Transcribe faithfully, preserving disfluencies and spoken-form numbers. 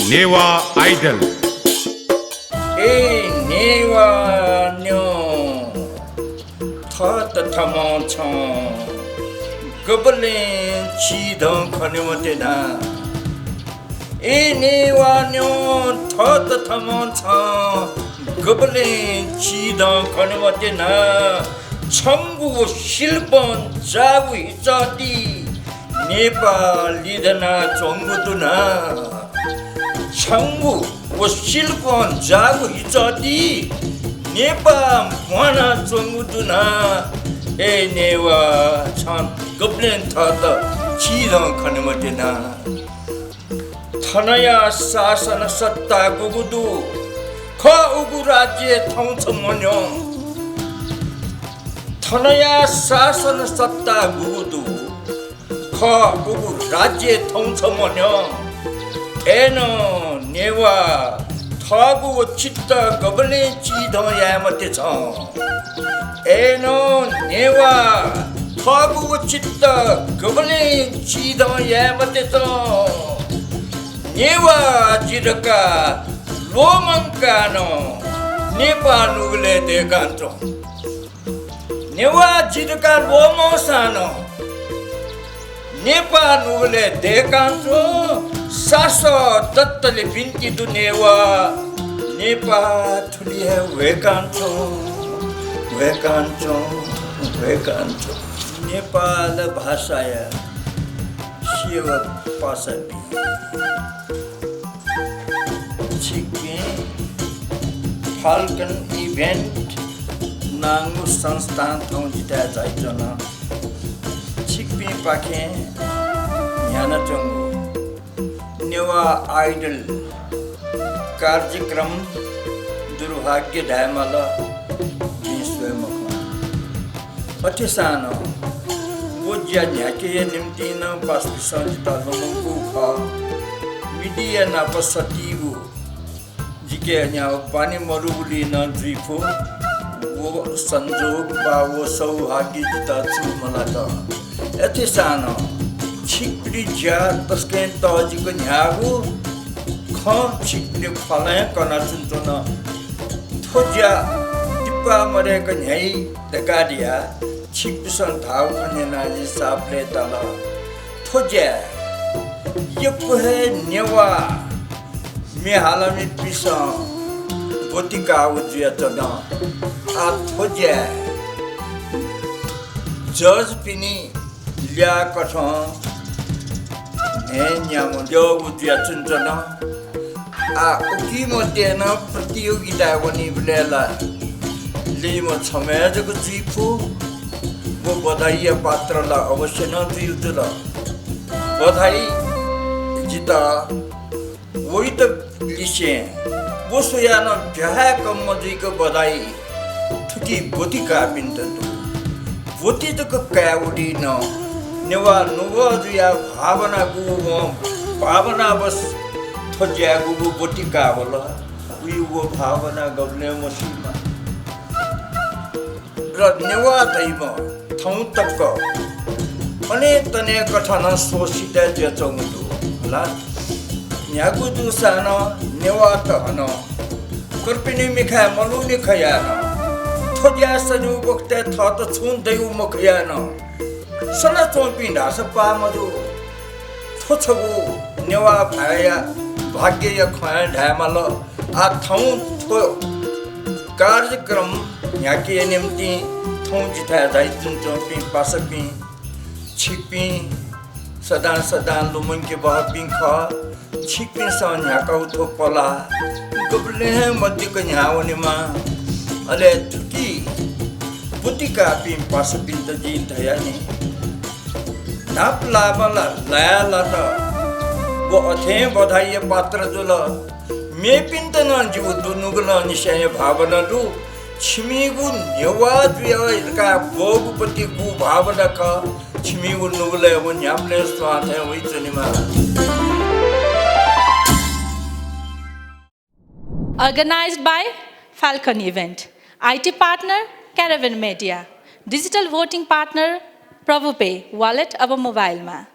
नेवाः आइडल। ए नेवाः न्यँ, थःत थम्हं छं गबलें चिधं खने मते ना। ए नेवाः न्यँ, थःत थम्हं छं गबलें चिधं खने मते ना। छंगु व सिल्पं जाःगु हिचः ति नेपाः लिधना च्वंगु दु ना। छंगु व सिल्पं जाःगु हिचः ति नेपाः म्वाना च्वंगु दु ना। ए नेवाः, छं गबलें थःत चिधं खने मते ना। थनया शासन सत्ता गुगु दु, खः उगु राज्य थौं छम्ह न्यँ। थनया शासन सत्ता गुगु दु, खः उगु राज्य थौं छम्ह न्यँ। अय्नं नेवाः, थःगु व चित्त गबलें चिधं याये मते छं। अय्नं नेवाः, थःगु व चित्त गबलें चिधं याये मते छं। नेवाः जि धकाः ल्वःमंकाः नं नेपाः नुगलय् दय्‌कां च्वँ। नेवाः जि धकाः ल्वःमंसां नं नेपाः नुगलय् दय्‌कां च्वँ। सासः दत्तले बिन्ति दु नेवाः, नेपाः थुलि हे ह्वय्‌कां च्वँ, ह्वय्‌कां च्वँ, ह्वय्‌कां च्वँ। नेपाल भाषाया सेवक पासापिं, छिकपिं Falcon Event नांगु संस्थां थौं जिथाय् झायाच्वन। छिकपिंपाखें न्ह्यानाच्वंगु नेवाः आइडल कार्यक्रम दुर्भाग्य धायेमाल, जिं स्वये मखं। अथेसां नं व ज्या न्ह्याकेया निंतिं नं पासापिंसं जितः लुमंकूगु खः। Media नाप सःतीगु जिके न्ह्यागु बानी मदुगुलिं नं जुइफु। व संजोग वा व सौभाग्य जितः छुं मलात। अथेसां नं छिकपिनि ज्या तसकं तःजिक न्ह्यागु खँ छिकपिनि ख्वालं कनाच्वनाच्वन। थ्व ज्या तिप्पा मदय्‌क न्ह्याइ धकाः धयाः छिकपिन्सं धाःगु खँ न्यनाः जिं साप लय्‌ताल। थ्व ज्याय् यक्व हे नेवाः म्ये हालामिपिन्सं ब्वति काःगु जुयाच्वन। आः थ्व ज्याय् जजपिनि ल्याःकथं न्हय्‌न्याम्ह द्यःगु जुयाच्वनाच्वन। आः उकी मध्ये नं प्रतियोगिताय् वनीबलय् ला लिम्ह छम्ह हे जक जुइफु। व बधाईया पात्र ला अवश्य नं जुइ जुल। बधाई जितः वइत लिसें व स्वयाः नं ब्याहा हे कम मजुइक बधाई थुकी ब्वति काःपिन्त दु। ब्वति जक कायेवली नं नेवाः नुगः जुयाः भावना गुगु वं भावनावश थ्व ज्याय् गुगु ब्वति काःवल, उइ व भावना गबलें मसीमा। र नेवाः धइम्ह थौं तक अनेक तनेकथं नं शोषित जुयाच्वंगु दु। होला, न्ह्यागु जूसां नं नेवाःत हानं कर्पिनि मिखाय् मलूनि खयाः नं, थ्व ज्याय् सजू बखतय् थःत छुं दइगु मखयाः नं सनाच्वंपिं धाःसा पाः मजू। थ्व छगू नेवाः भाय्‌या भाग्यया खँ हे धायेमाल। आः थौं थ्व कार्यक्रम न्ह्याकेया निंतिं थौं जिथाय् झायाच्वनाच्वंपिं पासापिं, छिकपिं सदां सदां लुमंके बहःपिं खः। छिकपिन्सं न्ह्याकागु थ्व पलाः गबलें हे मदिक्क न्ह्यावनेमा। अले थुकी ब्वति काःपिं पासापिन्त जिं धयानि। न्हापा लाःम्ह ला लाया लात। व अथें बधाईया पात्र जुल। मेपिन्त नं जिगु दुनुगलंनिसेंया भावना दु। छिमिगु नेवाः जुयाः धकाः ब्वःगु ब्वति गु भावना खः। छिमिगु नुगलय् व न्ह्याबलें स्वां थें वइच्वनेमा। Organized by Falcon Event, I T partner Caravan Media, digital voting partner प्रभु पे, wallet अब मोबाइलमा।